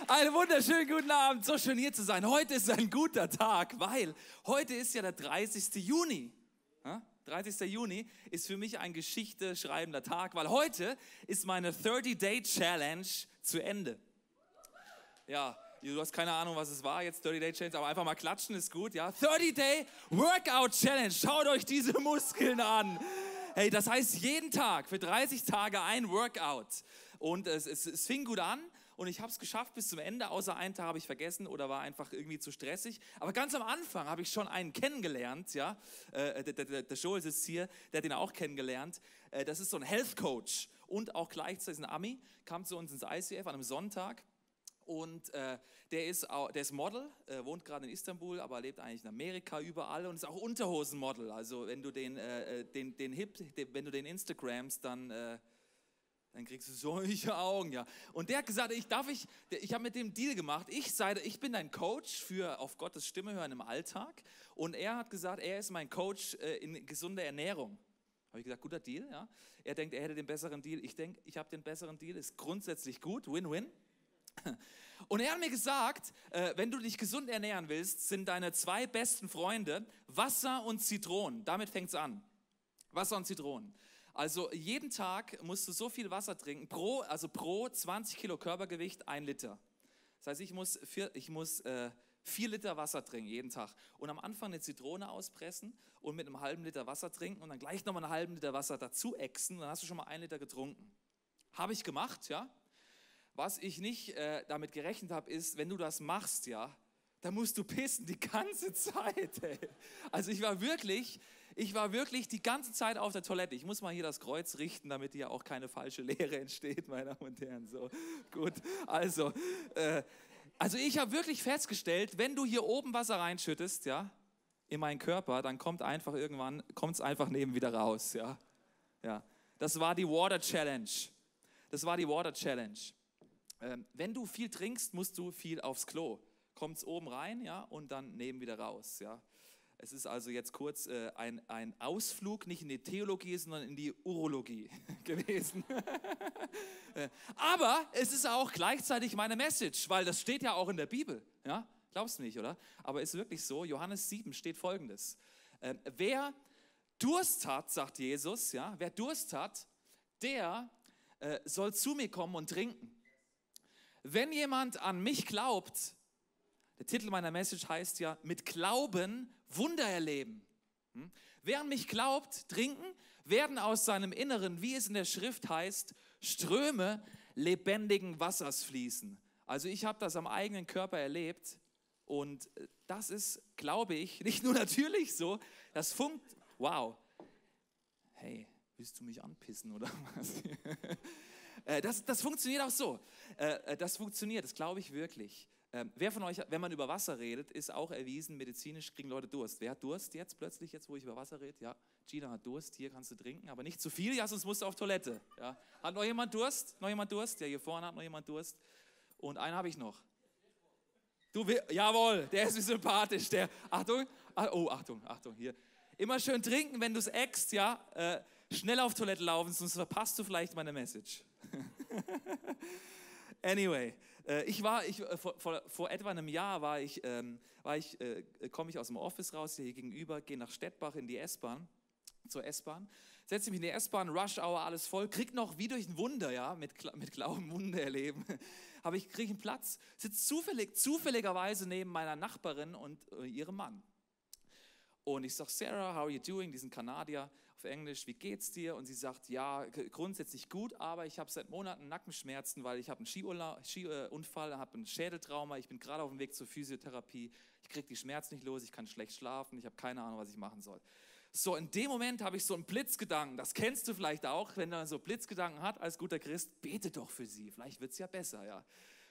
Einen wunderschönen guten Abend, so schön hier zu sein. Heute ist ein guter Tag, weil heute ist ja der 30. Juni. 30. Juni ist für mich ein Geschichte schreibender Tag, weil heute ist meine 30-Day-Challenge zu Ende. Ja, du hast keine Ahnung, was es war jetzt, 30-Day-Challenge, aber einfach mal klatschen ist gut, ja. 30-Day-Workout-Challenge, schaut euch diese Muskeln an. Hey, das heißt jeden Tag, für 30 Tage ein Workout. Und es fing gut an und ich habe es geschafft bis zum Ende, außer einen Tag habe ich vergessen oder war einfach irgendwie zu stressig. Aber ganz am Anfang habe ich schon einen kennengelernt, ja. Der Joel sitzt hier, der hat ihn auch kennengelernt. Das ist so ein Health Coach und auch gleichzeitig ein Ami, kam zu uns ins ICF an einem Sonntag. Und der ist Model, wohnt gerade in Istanbul, aber lebt eigentlich in Amerika überall und ist auch Unterhosenmodel. Also wenn du den Instagramst, dann kriegst du solche Augen, ja. Und der hat gesagt, ich habe mit dem Deal gemacht, ich bin dein Coach für auf Gottes Stimme hören im Alltag. Und er hat gesagt, er ist mein Coach in gesunder Ernährung. Habe ich gesagt, guter Deal, ja. Er denkt, er hätte den besseren Deal. Ich denke, ich habe den besseren Deal, ist grundsätzlich gut, Win-Win. Und er hat mir gesagt, wenn du dich gesund ernähren willst, sind deine zwei besten Freunde Wasser und Zitronen. Damit fängt es an. Wasser und Zitronen. Also jeden Tag musst du so viel Wasser trinken, pro 20 Kilo Körpergewicht 1 Liter. Das heißt, ich muss 4 Liter Wasser trinken jeden Tag. Und am Anfang eine Zitrone auspressen und mit einem halben Liter Wasser trinken und dann gleich nochmal einen halben Liter Wasser dazu ächzen. Dann hast du schon mal 1 Liter getrunken. Habe ich gemacht, ja. Was ich nicht damit gerechnet habe, ist, wenn du das machst, ja, dann musst du pissen die ganze Zeit. Ey. Also ich war wirklich die ganze Zeit auf der Toilette. Ich muss mal hier das Kreuz richten, damit hier auch keine falsche Lehre entsteht, meine Damen und Herren. So, gut, also ich habe wirklich festgestellt, wenn du hier oben Wasser reinschüttest, ja, in meinen Körper, dann kommt es einfach neben wieder raus, ja. Ja, das war die Water Challenge. Wenn du viel trinkst, musst du viel aufs Klo. Kommt es oben rein, ja, und dann neben wieder raus, ja. Es ist also jetzt kurz ein Ausflug, nicht in die Theologie, sondern in die Urologie gewesen. Aber es ist auch gleichzeitig meine Message, weil das steht ja auch in der Bibel, ja. Glaubst du nicht, oder? Aber ist wirklich so, Johannes 7 steht Folgendes. Wer Durst hat, sagt Jesus, ja, wer Durst hat, der soll zu mir kommen und trinken. Wenn jemand an mich glaubt, der Titel meiner Message heißt ja, mit Glauben Wunder erleben. Wer an mich glaubt, trinken, werden aus seinem Inneren, wie es in der Schrift heißt, Ströme lebendigen Wassers fließen. Also ich habe das am eigenen Körper erlebt und das ist, glaube ich, nicht nur natürlich so, wow, hey, willst du mich anpissen oder was? Das funktioniert auch so. Das funktioniert, das glaube ich wirklich. Wer von euch, wenn man über Wasser redet, ist auch erwiesen, medizinisch kriegen Leute Durst. Wer hat Durst jetzt, wo ich über Wasser rede? Ja, Gina hat Durst, hier kannst du trinken, aber nicht zu viel, ja, sonst musst du auf Toilette. Ja. Hat noch jemand Durst? Ja, hier vorne hat noch jemand Durst. Und einen habe ich noch. Jawohl, der ist mir sympathisch. Achtung, hier. Immer schön trinken, wenn du es äckst, ja. Schnell auf Toilette laufen, sonst verpasst du vielleicht meine Message. Anyway, vor etwa einem Jahr komme ich aus dem Office raus, hier gegenüber, gehe nach Stettbach in die zur S-Bahn, setze mich in die S-Bahn, Rush Hour, alles voll, krieg noch wie durch ein Wunder, ja, mit Glauben Wunder erleben, kriege einen Platz, sitze zufälligerweise neben meiner Nachbarin und ihrem Mann. Und ich sage, Sarah, how are you doing? Die sind Kanadier auf Englisch, wie geht's dir? Und sie sagt, ja, grundsätzlich gut, aber ich habe seit Monaten Nackenschmerzen, weil ich habe einen Skiunfall, habe ein Schädeltrauma, ich bin gerade auf dem Weg zur Physiotherapie, ich kriege die Schmerzen nicht los, ich kann schlecht schlafen, ich habe keine Ahnung, was ich machen soll. So, in dem Moment habe ich so einen Blitzgedanken, das kennst du vielleicht auch, wenn man so Blitzgedanken hat als guter Christ, bete doch für sie, vielleicht wird es ja besser, ja.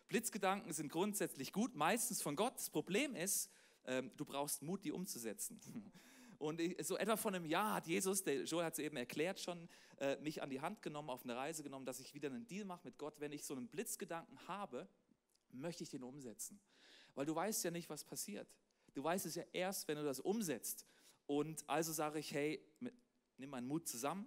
Blitzgedanken sind grundsätzlich gut, meistens von Gott. Das Problem ist, du brauchst Mut, die umzusetzen. Und so etwa vor einem Jahr hat Jesus, der Joel hat es eben erklärt schon, mich an die Hand genommen, auf eine Reise genommen, dass ich wieder einen Deal mache mit Gott. Wenn ich so einen Blitzgedanken habe, möchte ich den umsetzen. Weil du weißt ja nicht, was passiert. Du weißt es ja erst, wenn du das umsetzt. Und also sage ich, hey, nimm meinen Mut zusammen,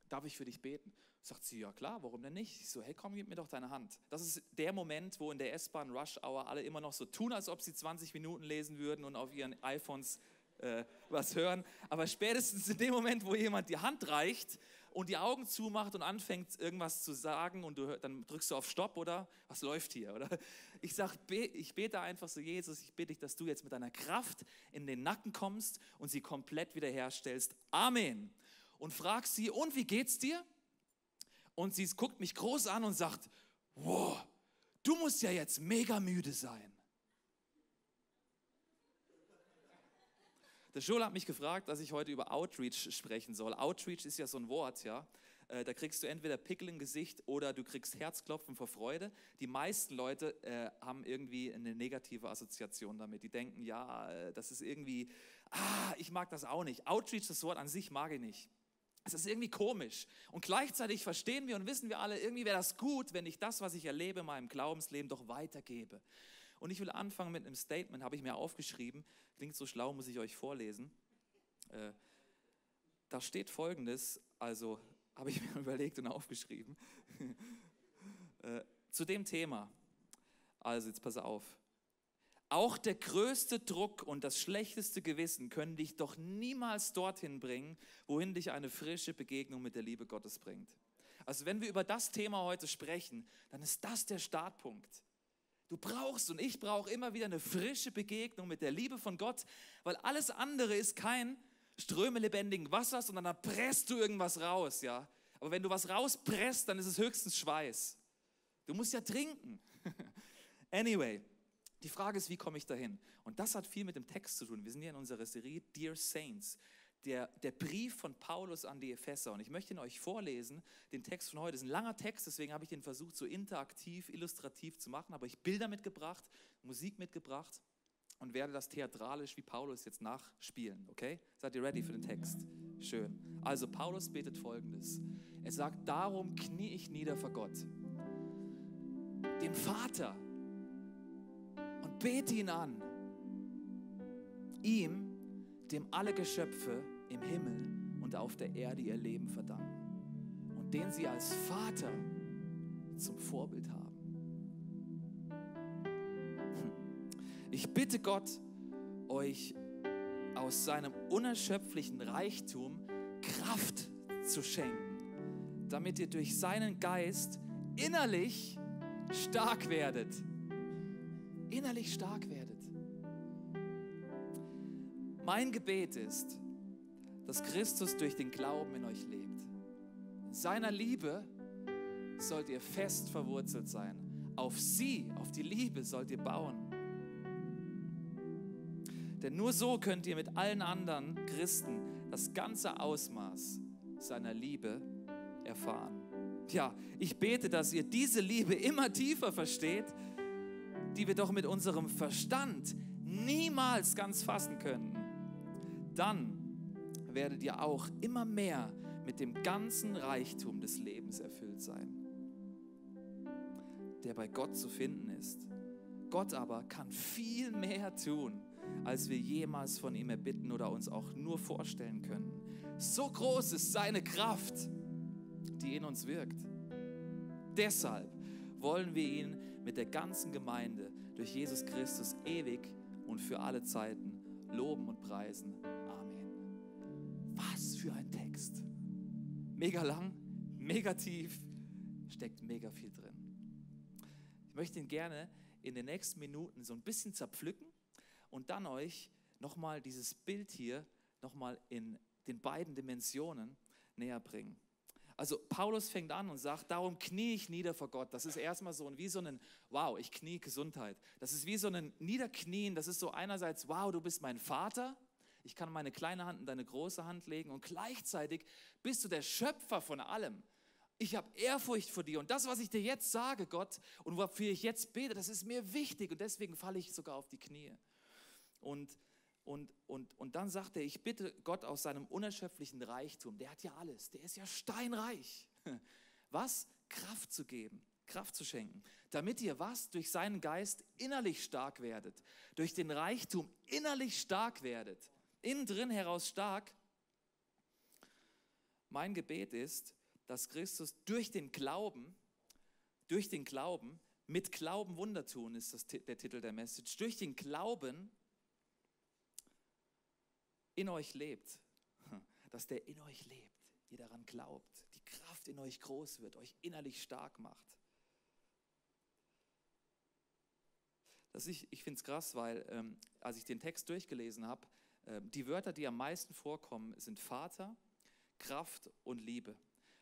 darf ich für dich beten? Sagt sie, ja klar, warum denn nicht? Ich so, hey komm, gib mir doch deine Hand. Das ist der Moment, wo in der S-Bahn Rush Hour alle immer noch so tun, als ob sie 20 Minuten lesen würden und auf ihren iPhones was hören. Aber spätestens in dem Moment, wo jemand die Hand reicht und die Augen zumacht und anfängt irgendwas zu sagen und dann drückst du auf Stopp, oder? Was läuft hier, oder? Ich bete einfach so, Jesus, ich bitte dich, dass du jetzt mit deiner Kraft in den Nacken kommst und sie komplett wiederherstellst. Amen. Und frag sie, und wie geht's dir? Und sie guckt mich groß an und sagt, wow, du musst ja jetzt mega müde sein. Der Joel hat mich gefragt, dass ich heute über Outreach sprechen soll. Outreach ist ja so ein Wort, ja. Da kriegst du entweder Pickel im Gesicht oder du kriegst Herzklopfen vor Freude. Die meisten Leute haben irgendwie eine negative Assoziation damit. Die denken, ja, das ist irgendwie, ich mag das auch nicht. Outreach, das Wort an sich mag ich nicht. Es ist irgendwie komisch. Und gleichzeitig verstehen wir und wissen wir alle, irgendwie wäre das gut, wenn ich das, was ich erlebe in meinem Glaubensleben, doch weitergebe. Und ich will anfangen mit einem Statement, habe ich mir aufgeschrieben. Klingt so schlau, muss ich euch vorlesen. Da steht Folgendes, also habe ich mir überlegt und aufgeschrieben. Zu dem Thema. Also jetzt pass auf. Auch der größte Druck und das schlechteste Gewissen können dich doch niemals dorthin bringen, wohin dich eine frische Begegnung mit der Liebe Gottes bringt. Also wenn wir über das Thema heute sprechen, dann ist das der Startpunkt. Du brauchst und ich brauche immer wieder eine frische Begegnung mit der Liebe von Gott, weil alles andere ist kein Ströme lebendigen Wassers, sondern da presst du irgendwas raus, ja. Aber wenn du was rauspresst, dann ist es höchstens Schweiß. Du musst ja trinken. Anyway, die Frage ist, wie komme ich dahin? Und das hat viel mit dem Text zu tun. Wir sind hier in unserer Serie Dear Saints. Der Brief von Paulus an die Epheser. Und ich möchte ihn euch vorlesen, den Text von heute. Das ist ein langer Text, deswegen habe ich den versucht, so interaktiv, illustrativ zu machen. Aber ich habe Bilder mitgebracht, Musik mitgebracht und werde das theatralisch wie Paulus jetzt nachspielen. Okay? Seid ihr ready für den Text? Schön. Also Paulus betet Folgendes. Er sagt, darum knie ich nieder vor Gott, dem Vater, und bete ihn an. Ihm, dem alle Geschöpfe im Himmel und auf der Erde ihr Leben verdanken und den sie als Vater zum Vorbild haben. Ich bitte Gott, euch aus seinem unerschöpflichen Reichtum Kraft zu schenken, damit ihr durch seinen Geist innerlich stark werdet. Innerlich stark werdet. Mein Gebet ist, dass Christus durch den Glauben in euch lebt. In seiner Liebe sollt ihr fest verwurzelt sein. Auf sie, auf die Liebe sollt ihr bauen. Denn nur so könnt ihr mit allen anderen Christen das ganze Ausmaß seiner Liebe erfahren. Ja, ich bete, dass ihr diese Liebe immer tiefer versteht, die wir doch mit unserem Verstand niemals ganz fassen können. Dann werdet ihr auch immer mehr mit dem ganzen Reichtum des Lebens erfüllt sein, der bei Gott zu finden ist. Gott aber kann viel mehr tun, als wir jemals von ihm erbitten oder uns auch nur vorstellen können. So groß ist seine Kraft, die in uns wirkt. Deshalb wollen wir ihn mit der ganzen Gemeinde durch Jesus Christus ewig und für alle Zeiten loben und preisen. Was für ein Text. Mega lang, mega tief, steckt mega viel drin. Ich möchte ihn gerne in den nächsten Minuten so ein bisschen zerpflücken und dann euch nochmal dieses Bild hier nochmal in den beiden Dimensionen näher bringen. Also Paulus fängt an und sagt, darum knie ich nieder vor Gott. Das ist erstmal so wie so ein, wow, ich knie Gesundheit. Das ist wie so ein Niederknien, das ist so einerseits, wow, du bist mein Vater. Ich kann meine kleine Hand in deine große Hand legen und gleichzeitig bist du der Schöpfer von allem. Ich habe Ehrfurcht vor dir und das, was ich dir jetzt sage, Gott, und wofür ich jetzt bete, das ist mir wichtig und deswegen falle ich sogar auf die Knie. Und dann sagt er, ich bitte Gott aus seinem unerschöpflichen Reichtum, der hat ja alles, der ist ja steinreich. Was? Kraft zu geben, Kraft zu schenken, damit ihr was? Durch seinen Geist innerlich stark werdet, durch den Reichtum innerlich stark werdet. Innen drin heraus stark. Mein Gebet ist, dass Christus durch den Glauben, mit Glauben Wunder tun, ist der Titel der Message, durch den Glauben in euch lebt, dass der in euch lebt, ihr daran glaubt, die Kraft in euch groß wird, euch innerlich stark macht. Ich finde es krass, weil als ich den Text durchgelesen habe, die Wörter, die am meisten vorkommen, sind Vater, Kraft und Liebe.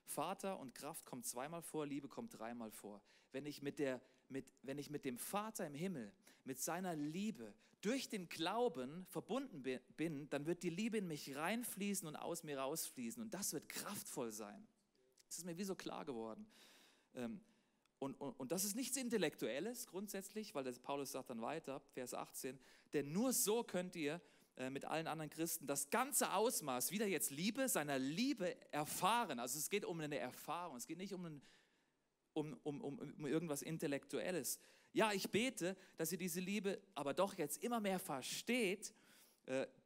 Vater und Kraft kommt zweimal vor, Liebe kommt dreimal vor. Wenn ich mit dem Vater im Himmel, mit seiner Liebe durch den Glauben verbunden bin, dann wird die Liebe in mich reinfließen und aus mir rausfließen. Und das wird kraftvoll sein. Das ist mir wie so klar geworden. Und das ist nichts Intellektuelles grundsätzlich, weil das Paulus sagt dann weiter, Vers 18, denn nur so könnt ihr mit allen anderen Christen das ganze Ausmaß, wieder jetzt Liebe, seiner Liebe erfahren. Also es geht um eine Erfahrung, es geht nicht um irgendwas Intellektuelles. Ja, ich bete, dass ihr diese Liebe aber doch jetzt immer mehr versteht,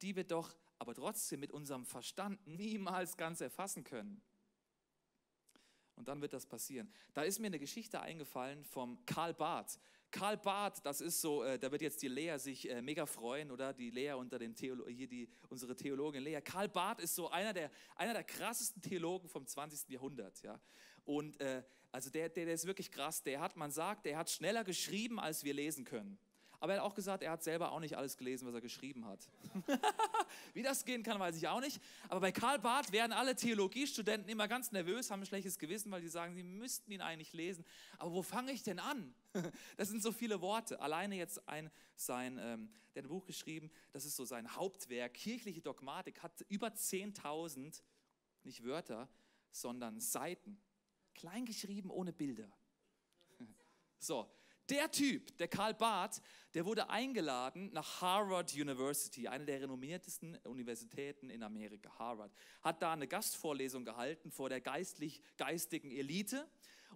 die wir doch aber trotzdem mit unserem Verstand niemals ganz erfassen können. Und dann wird das passieren. Da ist mir eine Geschichte eingefallen vom Karl Barth. Karl Barth, das ist so, da wird jetzt die Lea sich mega freuen, oder? Die Lea unter den unsere Theologin Lea. Karl Barth ist so einer der krassesten Theologen vom 20. Jahrhundert. Ja? Und also der ist wirklich krass. Man sagt, der hat schneller geschrieben, als wir lesen können. Aber er hat auch gesagt, er hat selber auch nicht alles gelesen, was er geschrieben hat. Wie das gehen kann, weiß ich auch nicht. Aber bei Karl Barth werden alle Theologiestudenten immer ganz nervös, haben ein schlechtes Gewissen, weil sie sagen, sie müssten ihn eigentlich lesen. Aber wo fange ich denn an? Das sind so viele Worte. Alleine jetzt der hat ein Buch geschrieben, das ist so sein Hauptwerk, Kirchliche Dogmatik, hat über 10.000, nicht Wörter, sondern Seiten. Klein geschrieben, ohne Bilder. So. Der Typ, der Karl Barth, der wurde eingeladen nach Harvard University, eine der renommiertesten Universitäten in Amerika, Harvard. Hat da eine Gastvorlesung gehalten vor der geistigen Elite.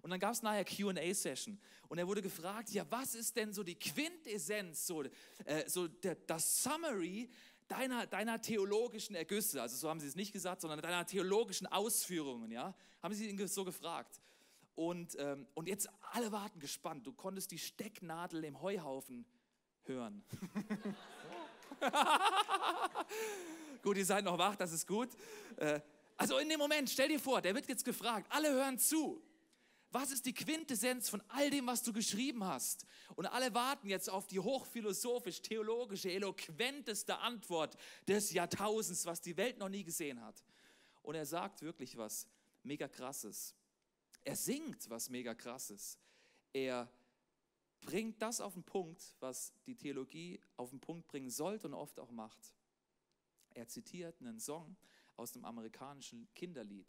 Und dann gab es nachher Q&A-Session. Und er wurde gefragt, ja, was ist denn so die Quintessenz, das Summary deiner theologischen Ergüsse? Also so haben sie es nicht gesagt, sondern deiner theologischen Ausführungen, ja? Haben sie ihn so gefragt. Und jetzt alle warten gespannt. Du konntest die Stecknadel im Heuhaufen hören. Gut, ihr seid noch wach, das ist gut. Also in dem Moment, stell dir vor, der wird jetzt gefragt, alle hören zu. Was ist die Quintessenz von all dem, was du geschrieben hast? Und alle warten jetzt auf die hochphilosophisch-theologische, eloquenteste Antwort des Jahrtausends, was die Welt noch nie gesehen hat. Und er sagt wirklich was mega Krasses. Er singt was mega Krasses. Er bringt das auf den Punkt, was die Theologie auf den Punkt bringen sollte und oft auch macht. Er zitiert einen Song aus einem amerikanischen Kinderlied.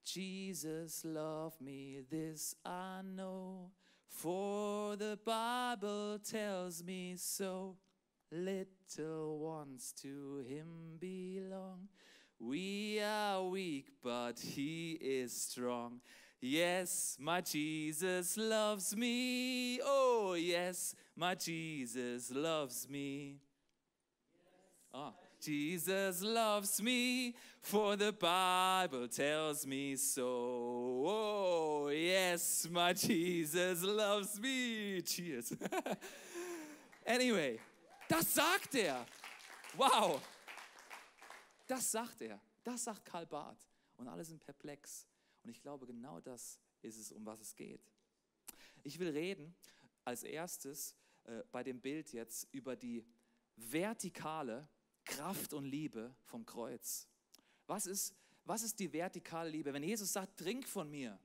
Jesus loved me, this I know, for the Bible tells me so. Little ones to him belong. We are weak, but he is strong. Yes, my Jesus loves me. Oh, yes, my Jesus loves me. Jesus loves me, for the Bible tells me so. Oh, yes, my Jesus loves me. Cheers. Anyway, das sagt er. Wow. Das sagt er. Das sagt Karl Barth. Und alle sind perplex. Und ich glaube, genau das ist es, um was es geht. Ich will reden als erstes bei dem Bild jetzt über die vertikale Kraft und Liebe vom Kreuz. Was ist die vertikale Liebe? Wenn Jesus sagt, trink von mir,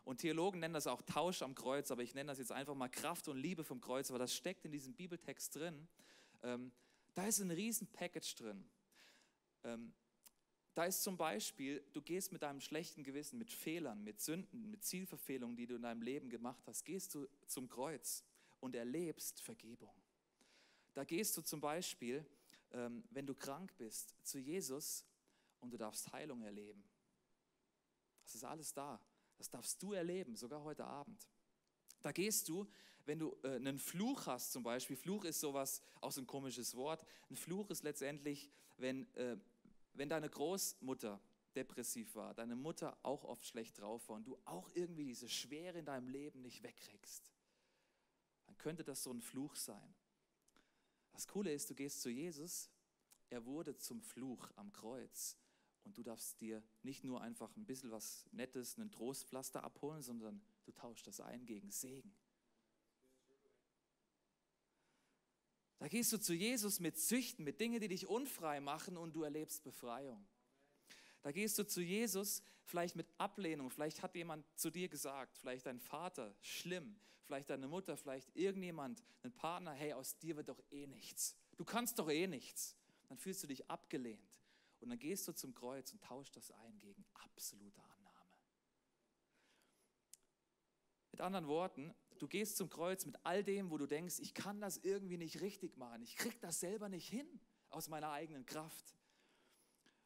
und Theologen nennen das auch Tausch am Kreuz, aber ich nenne das jetzt einfach mal Kraft und Liebe vom Kreuz, aber das steckt in diesem Bibeltext drin. Da ist ein riesen Package drin. Da ist zum Beispiel, du gehst mit deinem schlechten Gewissen, mit Fehlern, mit Sünden, mit Zielverfehlungen, die du in deinem Leben gemacht hast, gehst du zum Kreuz und erlebst Vergebung. Da gehst du zum Beispiel, wenn du krank bist, zu Jesus und du darfst Heilung erleben. Das ist alles da. Das darfst du erleben, sogar heute Abend. Da gehst du, wenn du einen Fluch hast zum Beispiel. Fluch ist sowas, auch so ein komisches Wort. Ein Fluch ist letztendlich, wenn deine Großmutter depressiv war, deine Mutter auch oft schlecht drauf war und du auch irgendwie diese Schwere in deinem Leben nicht wegkriegst, dann könnte das so ein Fluch sein. Das Coole ist, du gehst zu Jesus, er wurde zum Fluch am Kreuz und du darfst dir nicht nur einfach ein bisschen was Nettes, einen Trostpflaster abholen, sondern du tauschst das ein gegen Segen. Da gehst du zu Jesus mit Süchten, mit Dingen, die dich unfrei machen und du erlebst Befreiung. Da gehst du zu Jesus vielleicht mit Ablehnung, vielleicht hat jemand zu dir gesagt, vielleicht dein Vater, schlimm, vielleicht deine Mutter, vielleicht irgendjemand, ein Partner, hey, aus dir wird doch eh nichts. Du kannst doch eh nichts. Dann fühlst du dich abgelehnt und dann gehst du zum Kreuz und tauschst das ein gegen absolute Annahme. Mit anderen Worten, du gehst zum Kreuz mit all dem, wo du denkst, ich kann das irgendwie nicht richtig machen, ich kriege das selber nicht hin aus meiner eigenen Kraft.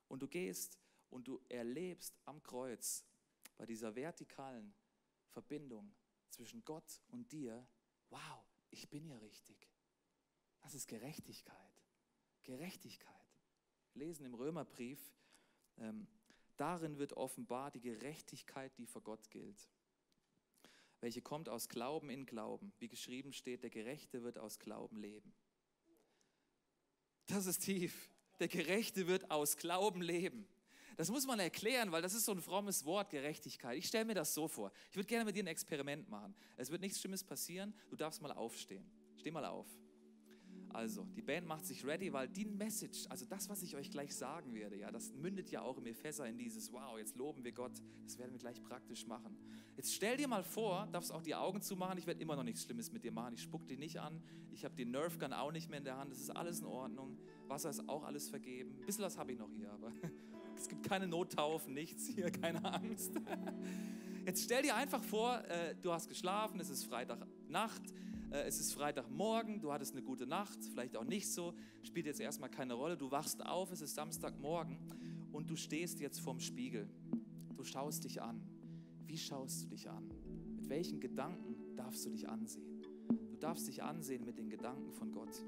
Und du gehst und du erlebst am Kreuz bei dieser vertikalen Verbindung zwischen Gott und dir, wow, ich bin ja richtig. Das ist Gerechtigkeit. Gerechtigkeit. Wir lesen im Römerbrief, darin wird offenbar die Gerechtigkeit, die vor Gott gilt, welche kommt aus Glauben in Glauben. Wie geschrieben steht, der Gerechte wird aus Glauben leben. Das ist tief. Der Gerechte wird aus Glauben leben. Das muss man erklären, weil das ist so ein frommes Wort, Gerechtigkeit. Ich stelle mir das so vor. Ich würde gerne mit dir ein Experiment machen. Es wird nichts Schlimmes passieren. Du darfst mal aufstehen. Steh mal auf. Also, die Band macht sich ready, weil die Message, also das, was ich euch gleich sagen werde, ja, das mündet ja auch im Epheser in dieses, wow, jetzt loben wir Gott. Das werden wir gleich praktisch machen. Jetzt stell dir mal vor, darfst auch die Augen zumachen, ich werde immer noch nichts Schlimmes mit dir machen. Ich spuck dich nicht an. Ich habe den Nerf Gun auch nicht mehr in der Hand. Das ist alles in Ordnung. Wasser ist auch alles vergeben. Ein bisschen was habe ich noch hier, aber es gibt keine Nottaufen, nichts hier, keine Angst. Jetzt stell dir einfach vor, du hast geschlafen, es ist Freitagnacht, es ist Freitagmorgen, du hattest eine gute Nacht, vielleicht auch nicht so, spielt jetzt erstmal keine Rolle. Du wachst auf, es ist Samstagmorgen und du stehst jetzt vorm Spiegel. Du schaust dich an. Wie schaust du dich an? Mit welchen Gedanken darfst du dich ansehen? Du darfst dich ansehen mit den Gedanken von Gott.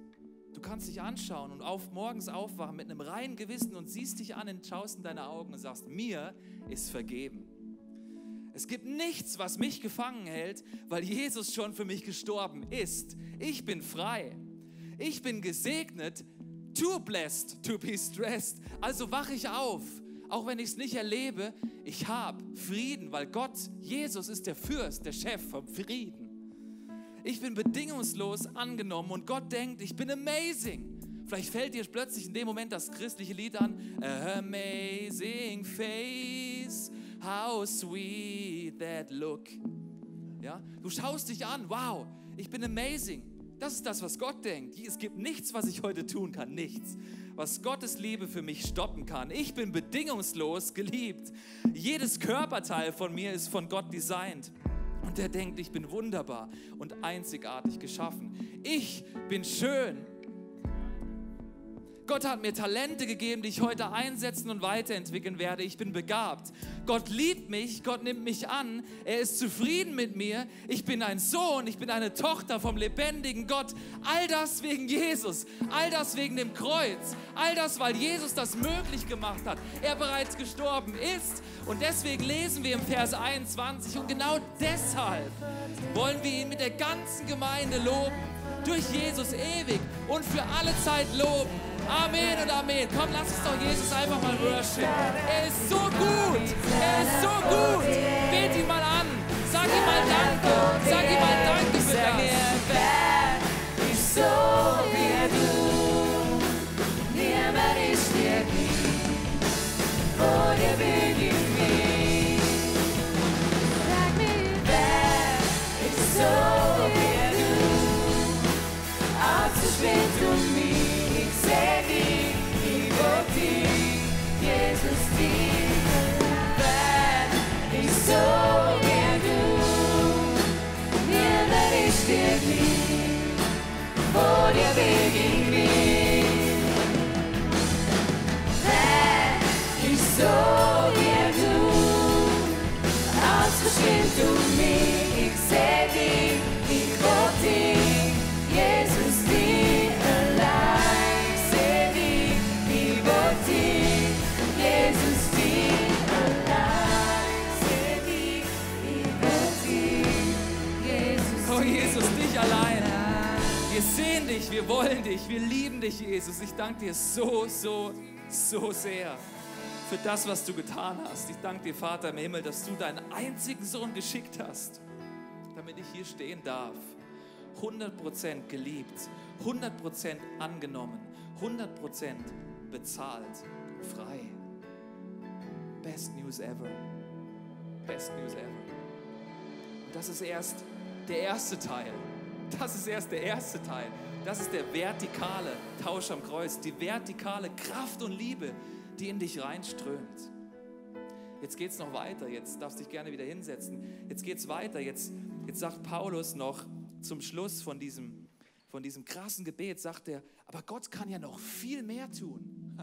Du kannst dich anschauen und morgens aufwachen mit einem reinen Gewissen und siehst dich an und schaust in deine Augen und sagst, mir ist vergeben. Es gibt nichts, was mich gefangen hält, weil Jesus schon für mich gestorben ist. Ich bin frei. Ich bin gesegnet. Too blessed to be stressed. Also wache ich auf. Auch wenn ich es nicht erlebe, ich habe Frieden, weil Gott, Jesus ist der Fürst, der Chef vom Frieden. Ich bin bedingungslos angenommen und Gott denkt, ich bin amazing. Vielleicht fällt dir plötzlich in dem Moment das christliche Lied an. Amazing face, how sweet that look. Ja? Du schaust dich an, wow, ich bin amazing. Das ist das, was Gott denkt. Es gibt nichts, was ich heute tun kann, nichts, was Gottes Liebe für mich stoppen kann. Ich bin bedingungslos geliebt. Jedes Körperteil von mir ist von Gott designt. Und er denkt, ich bin wunderbar und einzigartig geschaffen. Ich bin schön. Gott hat mir Talente gegeben, die ich heute einsetzen und weiterentwickeln werde. Ich bin begabt. Gott liebt mich, Gott nimmt mich an. Er ist zufrieden mit mir. Ich bin ein Sohn, ich bin eine Tochter vom lebendigen Gott. All das wegen Jesus, all das wegen dem Kreuz, all das, weil Jesus das möglich gemacht hat. Er bereits gestorben ist. Und deswegen lesen wir im Vers 21 und genau deshalb wollen wir ihn mit der ganzen Gemeinde loben. Durch Jesus ewig und für alle Zeit loben. Amen und Amen. Komm, lass uns doch Jesus einfach mal worshipen. Er ist so gut. Er ist so gut. Bet ihn mal an. Sag ihm mal Danke. Sag ihm mal Danke für das. Ist so wie du. Niemand ist dir gleich. Oh, der begegnet mich. Sag mir, wer ist so wie du. Als ich bin um mich. Jesus, die Welt ist so wie du. Niemand ist dir gleich, wo der Weg in mich. Welt ist so wie du. Als bestimmt mich, ich seh dich, ich will dich. Jesus, die allein, ich seh dich, ich will dich. Jesus, die dich, wir wollen dich, wir lieben dich, Jesus. Ich danke dir so sehr für das, was du getan hast. Ich danke dir, Vater im Himmel, dass du deinen einzigen Sohn geschickt hast, damit ich hier stehen darf. 100% geliebt, 100% angenommen, 100% bezahlt, frei. Best news ever. Best news ever. Und das ist erst der erste Teil. Das ist erst der erste Teil. Das ist der vertikale Tausch am Kreuz, die vertikale Kraft und Liebe, die in dich reinströmt. Jetzt geht es noch weiter, jetzt darfst du dich gerne wieder hinsetzen. Jetzt geht es weiter, jetzt sagt Paulus noch zum Schluss von diesem krassen Gebet, sagt er, aber Gott kann ja noch viel mehr tun.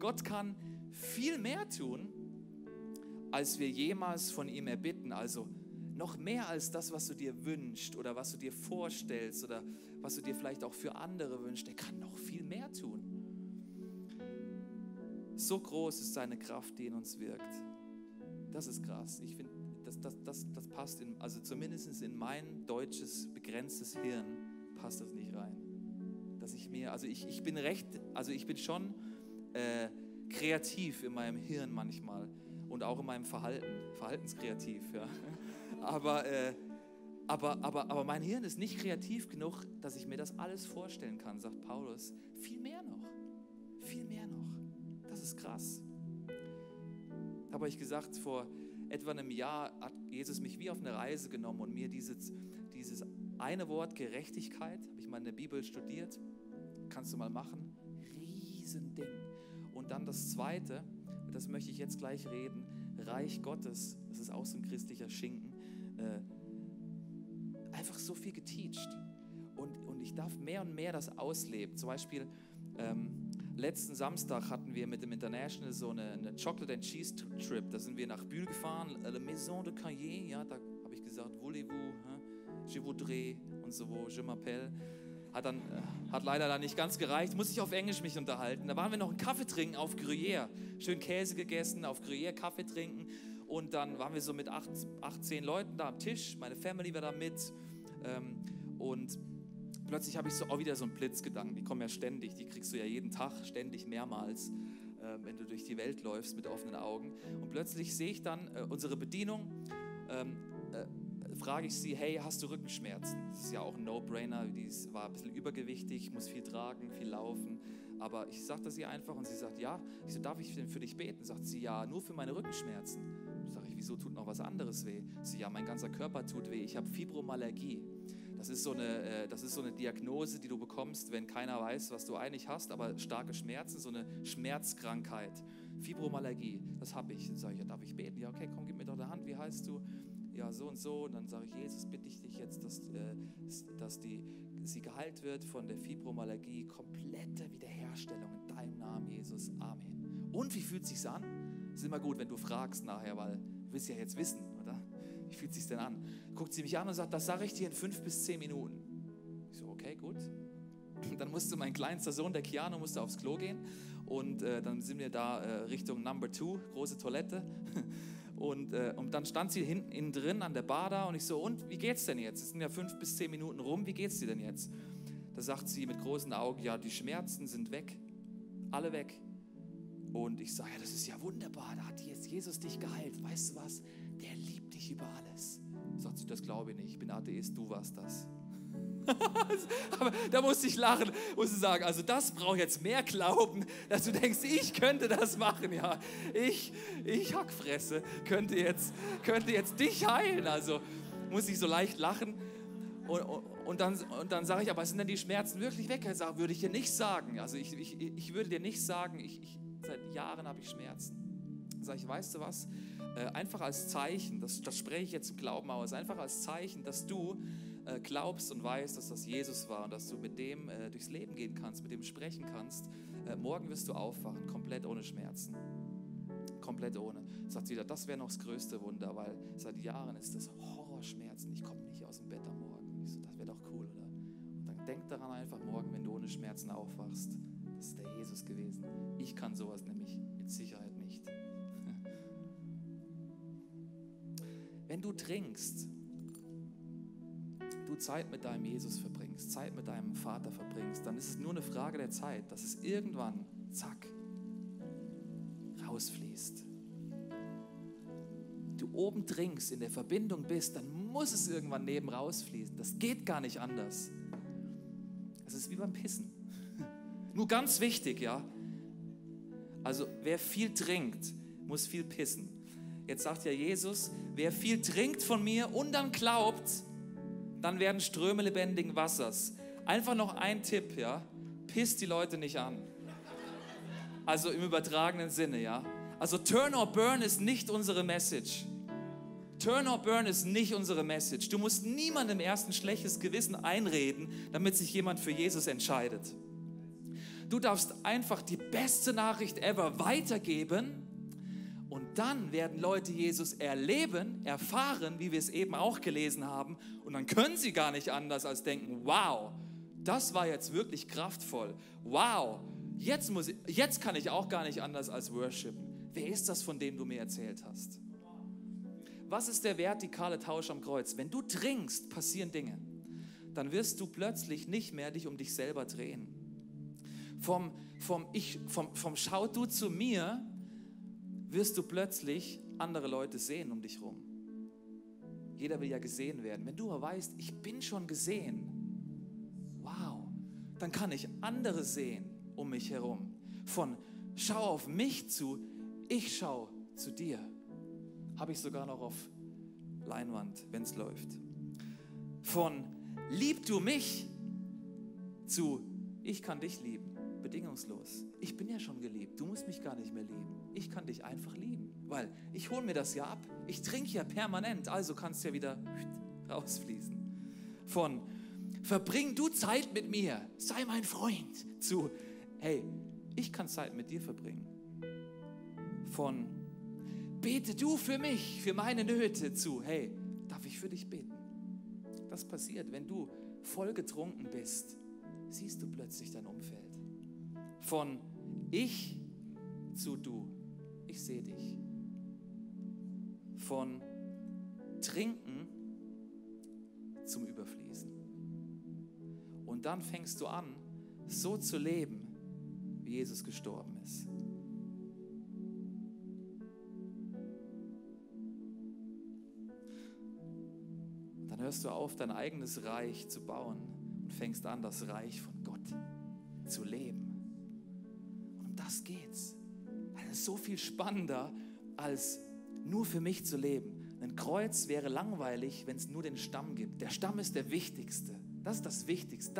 Gott kann viel mehr tun, als wir jemals von ihm erbitten. Also noch mehr als das, was du dir wünschst oder was du dir vorstellst oder was du dir vielleicht auch für andere wünschst. Er kann noch viel mehr tun. So groß ist seine Kraft, die in uns wirkt. Das ist krass. Ich finde, das passt, also zumindest in mein deutsches, begrenztes Hirn passt das nicht rein. Dass ich bin schon kreativ in meinem Hirn manchmal und auch in meinem verhaltenskreativ, ja. Aber mein Hirn ist nicht kreativ genug, dass ich mir das alles vorstellen kann, sagt Paulus. Viel mehr noch. Das ist krass. Habe ich gesagt, vor etwa einem Jahr hat Jesus mich wie auf eine Reise genommen und mir dieses eine Wort Gerechtigkeit, habe ich mal in der Bibel studiert, kannst du mal machen, Riesending. Und dann das zweite, das möchte ich jetzt gleich reden, Reich Gottes, das ist auch so ein christlicher Schinken, einfach so viel geteacht. Und ich darf mehr und mehr das ausleben. Zum Beispiel letzten Samstag hatten wir mit dem International so eine Chocolate and Cheese Trip. Da sind wir nach Bulle gefahren, La Maison de Cahiers. Ja, da habe ich gesagt, voulez-vous, je voudrais und so, je m'appelle. Hat leider dann nicht ganz gereicht, muss ich auf Englisch mich unterhalten. Da waren wir noch einen Kaffee trinken auf Gruyère. Schön Käse gegessen, auf Gruyère Kaffee trinken. Und dann waren wir so mit 10 Leuten da am Tisch. Meine Family war da mit. Und plötzlich habe ich auch wieder so einen Blitzgedanken. Die kommen ja ständig, die kriegst du ja jeden Tag, ständig mehrmals, wenn du durch die Welt läufst mit offenen Augen. Und plötzlich sehe ich dann unsere Bedienung, frage ich sie, hey, hast du Rückenschmerzen? Das ist ja auch ein No-Brainer, die war ein bisschen übergewichtig, muss viel tragen, viel laufen. Aber ich sagte sie einfach und sie sagt, ja. Ich so, darf ich denn für dich beten? Sagt sie, ja, nur für meine Rückenschmerzen. Sag ich, wieso tut noch was anderes weh? Sie, ja, mein ganzer Körper tut weh, ich habe Fibromyalgie. Das ist so eine Diagnose, die du bekommst, wenn keiner weiß, was du eigentlich hast, aber starke Schmerzen, so eine Schmerzkrankheit. Fibromyalgie, das habe ich. Dann sage ich, ja, darf ich beten? Ja, okay, komm, gib mir doch eine Hand, wie heißt du? Ja, so und so. Und dann sage ich, Jesus, bitte ich dich jetzt, dass sie geheilt wird von der Fibromyalgie. Komplette Wiederherstellung in deinem Namen, Jesus. Amen. Und wie fühlt es sich an? Es ist immer gut, wenn du fragst nachher, weil du willst ja jetzt wissen, oder? Wie fühlt es sich denn an? Guckt sie mich an und sagt, das sage ich dir in 5 bis 10 Minuten. Ich so, okay, gut. Dann musste mein kleinster Sohn, der Keanu, musste aufs Klo gehen. Und dann sind wir da Richtung Number 2, große Toilette. Und dann stand sie innen drin an der Bar da und ich so, und wie geht's denn jetzt? Es sind ja 5 bis 10 Minuten rum, wie geht's dir denn jetzt? Da sagt sie mit großen Augen, ja, die Schmerzen sind weg, alle weg. Und ich sage, ja, das ist ja wunderbar, da hat jetzt Jesus dich geheilt. Weißt du was? Der liebt dich über alles. Sagt sie, das glaube ich nicht, ich bin Atheist, du warst das. Aber da musste ich lachen, musste sagen, also das braucht jetzt mehr Glauben, dass du denkst, ich könnte das machen, ja. Ich Hackfresse, könnte jetzt dich heilen. Also muss ich so leicht lachen. Und dann sage ich, aber sind denn die Schmerzen wirklich weg? Er sagt, würde ich dir nicht sagen. Also ich würde dir nicht sagen, seit Jahren habe ich Schmerzen. Sage ich, weißt du was? Einfach als Zeichen, das spreche ich jetzt im Glauben aus, einfach als Zeichen, dass du glaubst und weißt, dass das Jesus war und dass du mit dem durchs Leben gehen kannst, mit dem sprechen kannst. Morgen wirst du aufwachen, komplett ohne Schmerzen. Komplett ohne. Sagt sie wieder, das wäre noch das größte Wunder, weil seit Jahren ist das Horrorschmerzen. Ich komme nicht aus dem Bett am Morgen. Ich so, das wäre doch cool, oder? Und dann denk daran einfach morgen, wenn du ohne Schmerzen aufwachst. Das ist der Jesus gewesen. Ich kann sowas nämlich mit Sicherheit nicht. Wenn du trinkst, Zeit mit deinem Jesus verbringst, Zeit mit deinem Vater verbringst, dann ist es nur eine Frage der Zeit, dass es irgendwann, zack, rausfließt. Du oben trinkst, in der Verbindung bist, dann muss es irgendwann neben rausfließen. Das geht gar nicht anders. Es ist wie beim Pissen. Nur ganz wichtig, ja. Also wer viel trinkt, muss viel pissen. Jetzt sagt ja Jesus, wer viel trinkt von mir und dann glaubt, dann werden Ströme lebendigen Wassers. Einfach noch ein Tipp, ja. Pisst die Leute nicht an. Also im übertragenen Sinne, ja. Also Turn or Burn ist nicht unsere Message. Turn or Burn ist nicht unsere Message. Du musst niemandem erst ein schlechtes Gewissen einreden, damit sich jemand für Jesus entscheidet. Du darfst einfach die beste Nachricht ever weitergeben und dann werden Leute Jesus erleben, erfahren, wie wir es eben auch gelesen haben, und dann können sie gar nicht anders als denken, wow, das war jetzt wirklich kraftvoll. Wow, jetzt kann ich auch gar nicht anders als worshipen. Wer ist das, von dem du mir erzählt hast? Was ist der vertikale Tausch am Kreuz? Wenn du trinkst, passieren Dinge. Dann wirst du plötzlich nicht mehr dich um dich selber drehen. Vom Schau du zu mir, wirst du plötzlich andere Leute sehen um dich rum. Jeder will ja gesehen werden. Wenn du aber weißt, ich bin schon gesehen, wow, dann kann ich andere sehen um mich herum. Von schau auf mich zu, ich schau zu dir. Habe ich sogar noch auf Leinwand, wenn es läuft. Von lieb du mich zu ich kann dich lieben, bedingungslos. Ich bin ja schon geliebt, du musst mich gar nicht mehr lieben. Ich kann dich einfach lieben, weil ich hole mir das ja ab. Ich trinke ja permanent, also kannst du ja wieder rausfließen. Von verbring du Zeit mit mir, sei mein Freund, zu hey, ich kann Zeit mit dir verbringen. Von bete du für mich, für meine Nöte, zu hey, darf ich für dich beten? Das passiert, wenn du voll getrunken bist, siehst du plötzlich dein Umfeld. Von ich zu du, ich sehe dich. Von trinken zum Überfließen. Und dann fängst du an, so zu leben, wie Jesus gestorben ist. Dann hörst du auf, dein eigenes Reich zu bauen und fängst an, das Reich von Gott zu leben. Und um das geht's. Das ist so viel spannender, als nur für mich zu leben. Ein Kreuz wäre langweilig, wenn es nur den Stamm gibt. Der Stamm ist der Wichtigste. Das ist das Wichtigste.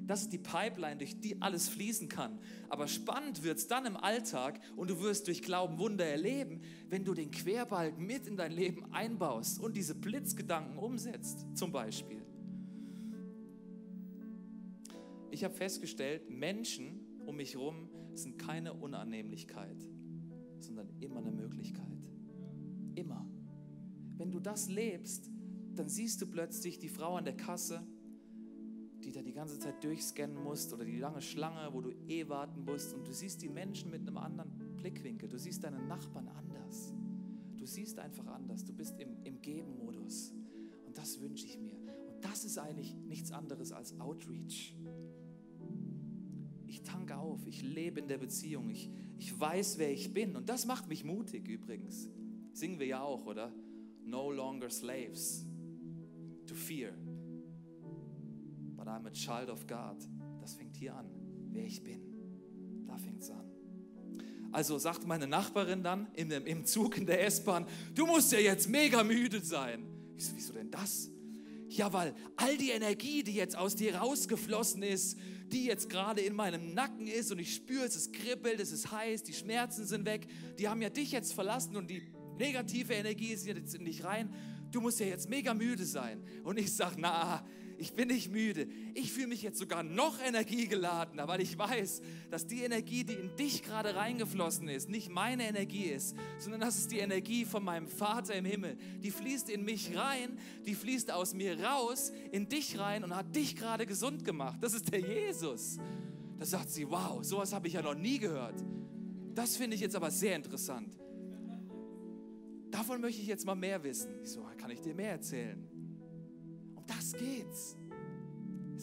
Das ist die Pipeline, durch die alles fließen kann. Aber spannend wird es dann im Alltag und du wirst durch Glauben Wunder erleben, wenn du den Querbalken mit in dein Leben einbaust und diese Blitzgedanken umsetzt, zum Beispiel. Ich habe festgestellt, Menschen um mich herum sind keine Unannehmlichkeit, sondern immer eine Möglichkeit. Immer. Wenn du das lebst, dann siehst du plötzlich die Frau an der Kasse, die da die ganze Zeit durchscannen musst, oder die lange Schlange, wo du warten musst, und du siehst die Menschen mit einem anderen Blickwinkel. Du siehst deinen Nachbarn anders. Du siehst einfach anders. Du bist im Geben-Modus. Und das wünsche ich mir. Und das ist eigentlich nichts anderes als Outreach. Ich tanke auf, ich lebe in der Beziehung, ich weiß, wer ich bin. Und das macht mich mutig übrigens. Singen wir ja auch, oder? No longer slaves to fear, but I'm a child of God. Das fängt hier an, wer ich bin. Da fängt es an. Also sagt meine Nachbarin dann im Zug, in der S-Bahn, du musst ja jetzt mega müde sein. Ich so, wieso denn das? Ja, weil all die Energie, die jetzt aus dir rausgeflossen ist, die jetzt gerade in meinem Nacken ist und ich spüre, es kribbelt, es ist heiß, die Schmerzen sind weg, die haben ja dich jetzt verlassen und die negative Energie ist jetzt in dich rein. Du musst ja jetzt mega müde sein. Und ich sage, na, ich bin nicht müde. Ich fühle mich jetzt sogar noch energiegeladener, weil ich weiß, dass die Energie, die in dich gerade reingeflossen ist, nicht meine Energie ist, sondern das ist die Energie von meinem Vater im Himmel. Die fließt in mich rein, die fließt aus mir raus, in dich rein und hat dich gerade gesund gemacht. Das ist der Jesus. Da sagt sie, wow, sowas habe ich ja noch nie gehört. Das finde ich jetzt aber sehr interessant. Davon möchte ich jetzt mal mehr wissen. Ich so, kann ich dir mehr erzählen? Um das geht's.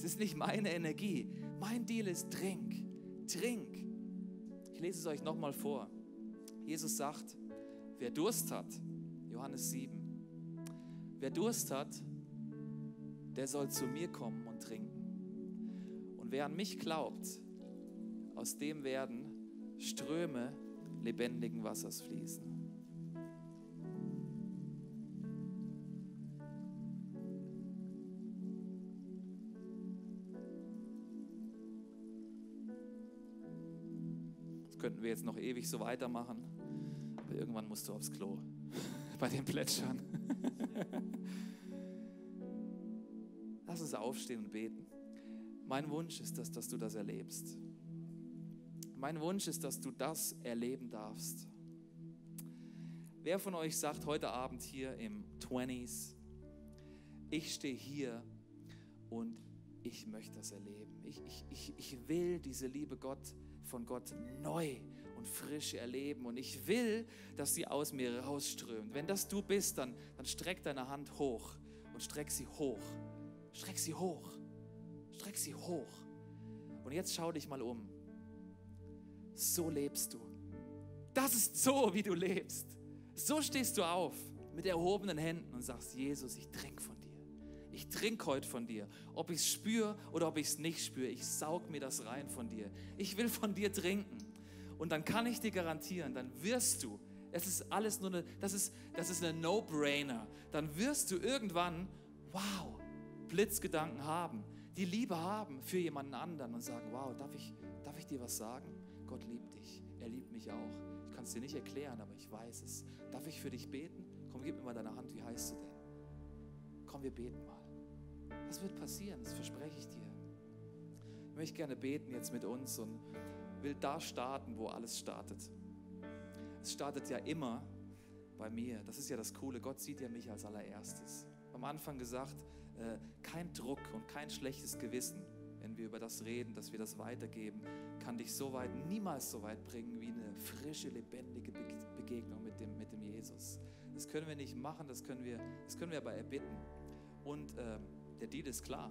Es ist nicht meine Energie. Mein Deal ist, trink. Ich lese es euch nochmal vor. Jesus sagt, wer Durst hat, Johannes 7, wer Durst hat, der soll zu mir kommen und trinken. Und wer an mich glaubt, aus dem werden Ströme lebendigen Wassers fließen. Das könnten wir jetzt noch ewig so weitermachen, aber irgendwann musst du aufs Klo bei dem Plätschern. Lass uns aufstehen und beten. Mein Wunsch ist, dass du das erlebst. Mein Wunsch ist, dass du das erleben darfst. Wer von euch sagt heute Abend hier im 20s, ich stehe hier und ich möchte das erleben. Ich will diese Liebe von Gott neu und frisch erleben und ich will, dass sie aus mir rausströmt. Wenn das du bist, dann streck deine Hand hoch und streck sie hoch. Streck sie hoch. Streck sie hoch. Und jetzt schau dich mal um. So lebst du. Das ist so, wie du lebst. So stehst du auf mit erhobenen Händen und sagst, Jesus, ich trinke von dir. Ich trinke heute von dir. Ob ich es spüre oder ob ich es nicht spüre, ich saug mir das rein von dir. Ich will von dir trinken. Und dann kann ich dir garantieren, dann wirst du, es ist alles nur das ist eine No-Brainer. Dann wirst du irgendwann, wow, Blitzgedanken haben, die Liebe haben für jemanden anderen und sagen, wow, darf ich dir was sagen? Gott liebt dich, er liebt mich auch. Ich kann es dir nicht erklären, aber ich weiß es. Darf ich für dich beten? Komm, gib mir mal deine Hand, wie heißt du denn? Komm, wir beten mal. Was wird passieren? Das verspreche ich dir. Ich möchte gerne beten jetzt mit uns und will da starten, wo alles startet. Es startet ja immer bei mir. Das ist ja das Coole. Gott sieht ja mich als allererstes. Am Anfang gesagt, kein Druck und kein schlechtes Gewissen, wenn wir über das reden, dass wir das weitergeben, kann dich niemals so weit bringen wie eine frische, lebendige Begegnung mit dem Jesus. Das können wir nicht machen, das können wir aber erbitten. Und der Deal ist klar.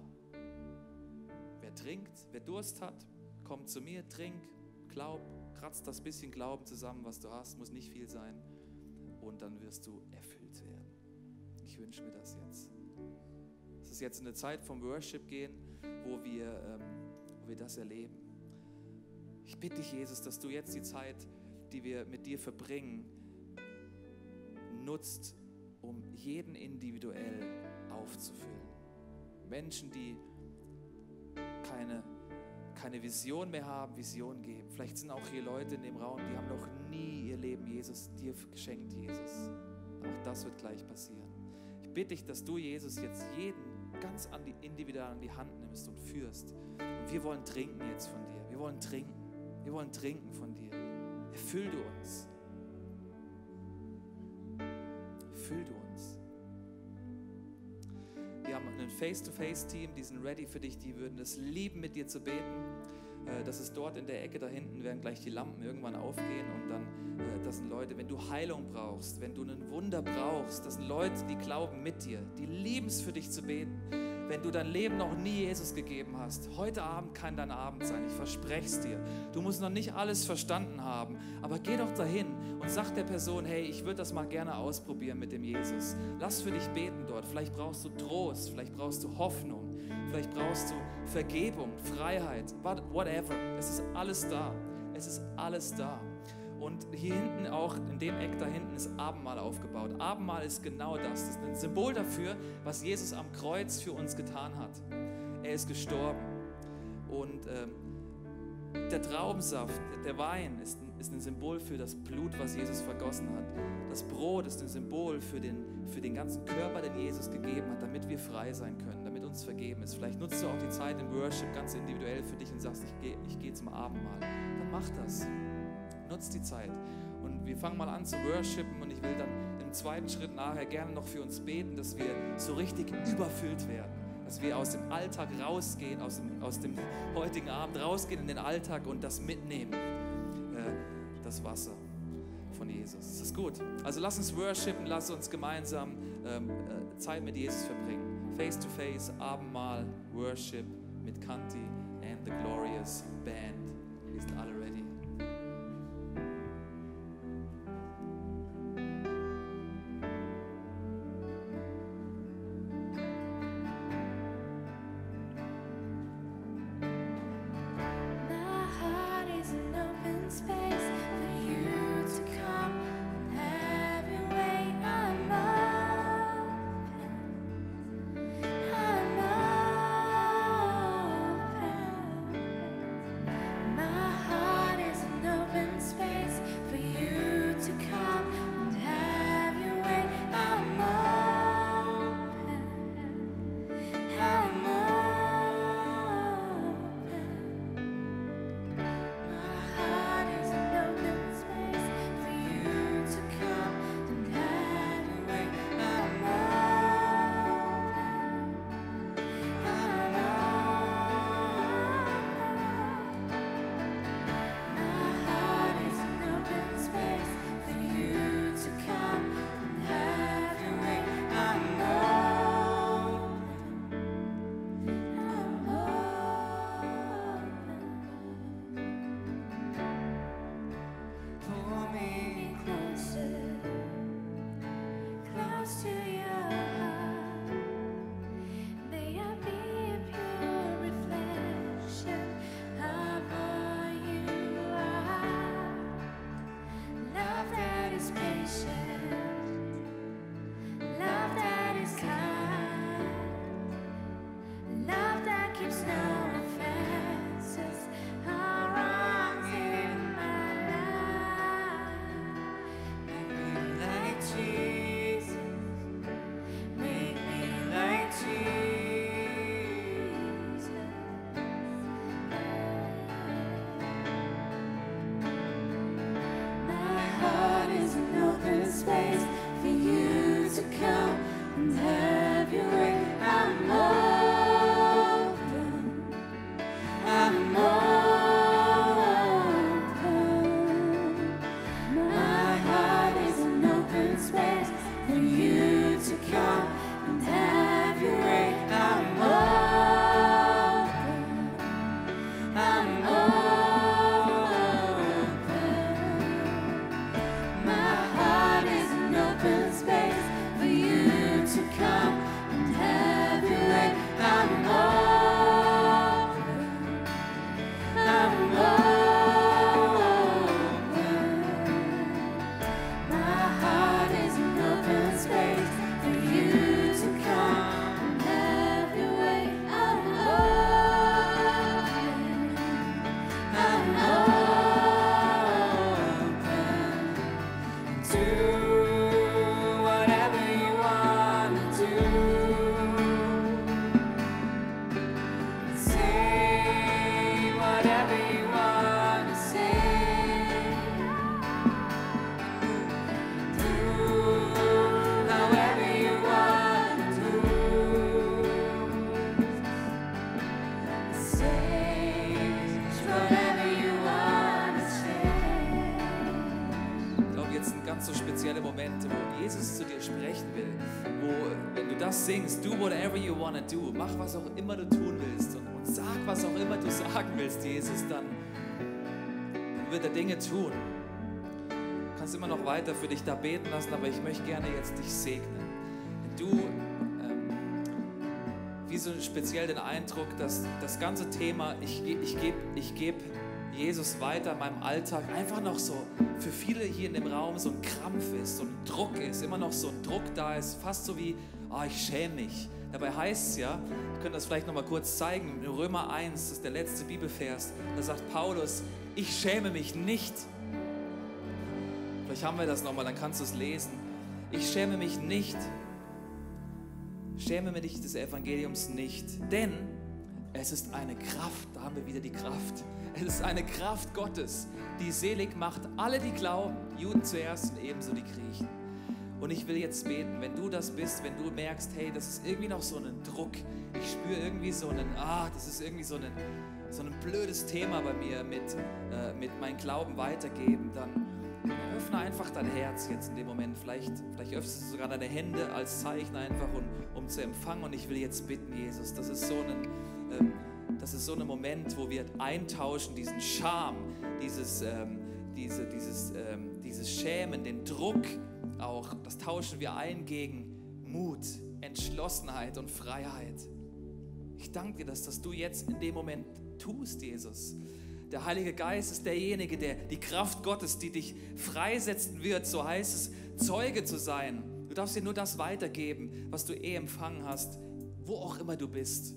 Wer trinkt, wer Durst hat, komm zu mir, trink, glaub, kratz das bisschen Glauben zusammen, was du hast, muss nicht viel sein. Und dann wirst du erfüllt werden. Ich wünsche mir das jetzt. Es ist jetzt eine Zeit vom Worship gehen, wo wir das erleben. Ich bitte dich, Jesus, dass du jetzt die Zeit, die wir mit dir verbringen, nutzt, um jeden individuell aufzufüllen. Menschen, die keine Vision mehr haben, Vision geben. Vielleicht sind auch hier Leute in dem Raum, die haben noch nie ihr Leben Jesus dir geschenkt, Jesus. Auch das wird gleich passieren. Ich bitte dich, dass du, Jesus, jetzt jeden ganz individuell an die Hand nimmst und führst. Und wir wollen trinken jetzt von dir. Wir wollen trinken. Wir wollen trinken von dir. Erfüll du uns. Erfüll du uns. Wir haben ein Face-to-Face-Team, die sind ready für dich, die würden es lieben, mit dir zu beten. Das ist dort in der Ecke da hinten, werden gleich die Lampen irgendwann aufgehen und dann, das sind Leute, wenn du Heilung brauchst, wenn du ein Wunder brauchst, das sind Leute, die glauben mit dir, die lieben es für dich zu beten. Wenn du dein Leben noch nie Jesus gegeben hast, heute Abend kann dein Abend sein, ich verspreche es dir. Du musst noch nicht alles verstanden haben, aber geh doch dahin und sag der Person, hey, ich würde das mal gerne ausprobieren mit dem Jesus. Lass für dich beten dort, vielleicht brauchst du Trost, vielleicht brauchst du Hoffnung, vielleicht brauchst du Vergebung, Freiheit, whatever. Es ist alles da, es ist alles da. Und hier hinten auch, in dem Eck da hinten ist Abendmahl aufgebaut. Abendmahl ist genau das. Das ist ein Symbol dafür, was Jesus am Kreuz für uns getan hat. Er ist gestorben. Und der Traubensaft, der Wein ist ein Symbol für das Blut, was Jesus vergossen hat. Das Brot ist ein Symbol für den ganzen Körper, den Jesus gegeben hat, damit wir frei sein können, damit uns vergeben ist. Vielleicht nutzt du auch die Zeit im Worship ganz individuell für dich und sagst, ich gehe zum Abendmahl. Dann mach das. Nutzt die Zeit. Und wir fangen mal an zu worshipen und ich will dann im zweiten Schritt nachher gerne noch für uns beten, dass wir so richtig überfüllt werden. Dass wir aus dem Alltag rausgehen, aus dem heutigen Abend rausgehen in den Alltag und das mitnehmen. Das Wasser von Jesus. Das ist gut. Also lass uns worshipen, lass uns gemeinsam Zeit mit Jesus verbringen. Face to face, Abendmahl, Worship mit mit Kanti and the Glorious Band. Wir sind alle ready. Singst, do whatever you wanna do, mach was auch immer du tun willst und sag was auch immer du sagen willst, Jesus, dann wird er Dinge tun. Du kannst immer noch weiter für dich da beten lassen, aber ich möchte gerne jetzt dich segnen. Du, wie so speziell den Eindruck, dass das ganze Thema, ich gebe Jesus weiter in meinem Alltag, einfach noch so für viele hier in dem Raum so ein Krampf ist, so ein Druck ist, immer noch so ein Druck da ist, fast so wie, ich schäme mich. Dabei heißt es ja, wir können das vielleicht noch mal kurz zeigen, in Römer 1, das ist der letzte Bibelvers, da sagt Paulus, ich schäme mich nicht. Vielleicht haben wir das noch mal, dann kannst du es lesen. Ich schäme mich nicht. Schäme mich des Evangeliums nicht, denn es ist eine Kraft, da haben wir wieder die Kraft. Es ist eine Kraft Gottes, die selig macht alle, die glauben, Juden zuerst und ebenso die Griechen. Und ich will jetzt beten, wenn du das bist, wenn du merkst, hey, das ist irgendwie noch so ein Druck, ich spüre irgendwie so einen, das ist irgendwie so ein blödes Thema bei mir mit meinem Glauben weitergeben, dann öffne einfach dein Herz jetzt in dem Moment. Vielleicht öffnest du sogar deine Hände als Zeichen einfach, um zu empfangen. Und ich will jetzt bitten, Jesus, das ist so ein das ist so ein Moment, wo wir eintauschen, diesen Scham, dieses Schämen, den Druck auch, das tauschen wir ein gegen Mut, Entschlossenheit und Freiheit. Ich danke dir, dass du jetzt in dem Moment tust, Jesus. Der Heilige Geist ist derjenige, der die Kraft Gottes, die dich freisetzen wird, so heißt es, Zeuge zu sein. Du darfst dir nur das weitergeben, was du empfangen hast, wo auch immer du bist.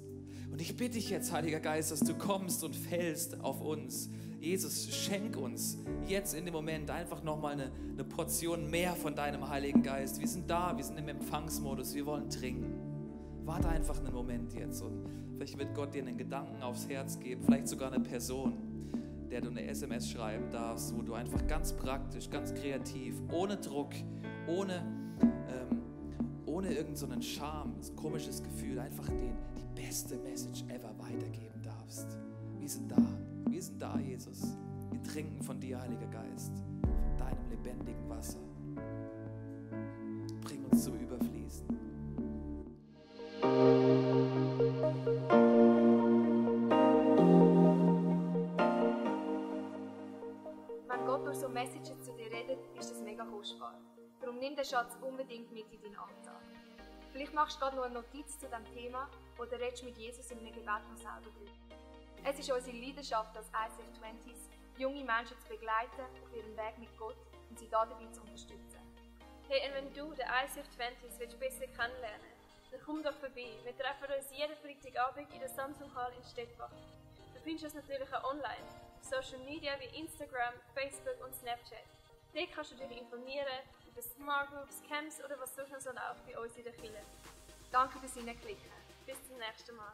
Und ich bitte dich jetzt, Heiliger Geist, dass du kommst und fällst auf uns. Jesus, schenk uns jetzt in dem Moment einfach nochmal eine Portion mehr von deinem Heiligen Geist. Wir sind da, wir sind im Empfangsmodus, wir wollen trinken. Warte einfach einen Moment jetzt und vielleicht wird Gott dir einen Gedanken aufs Herz geben, vielleicht sogar eine Person, der du eine SMS schreiben darfst, wo du einfach ganz praktisch, ganz kreativ, ohne Druck, ohne irgend so einen Scham, so ein komisches Gefühl, einfach die beste Message ever weitergeben darfst. Wir sind da, Jesus. Wir trinken von dir, Heiliger Geist, von deinem lebendigen Wasser. Bring uns zum Überfließen. Wenn Gott durch so Messages zu dir redet, ist das mega kostbar. Darum nimm den Schatz unbedingt mit in deinen Alltag. Vielleicht machst du gerade noch eine Notiz zu diesem Thema oder redest mit Jesus in einem Gebet noch selber drüber. Es ist unsere Leidenschaft als ICF 20s, junge Menschen zu begleiten auf ihrem Weg mit Gott und sie dabei zu unterstützen. Hey, und wenn du den ICF 20s besser kennenlernen willst, dann komm doch vorbei. Wir treffen uns jeden Freitagabend in der Samsung Hall in Stettbach. Du findest uns natürlich auch online, auf Social Media wie Instagram, Facebook und Snapchat. Dort kannst du dich informieren über Smart Groups, Camps oder was sonst noch so läuft bei uns in der Kirche. Danke fürs Hineinklicken. Bis zum nächsten Mal.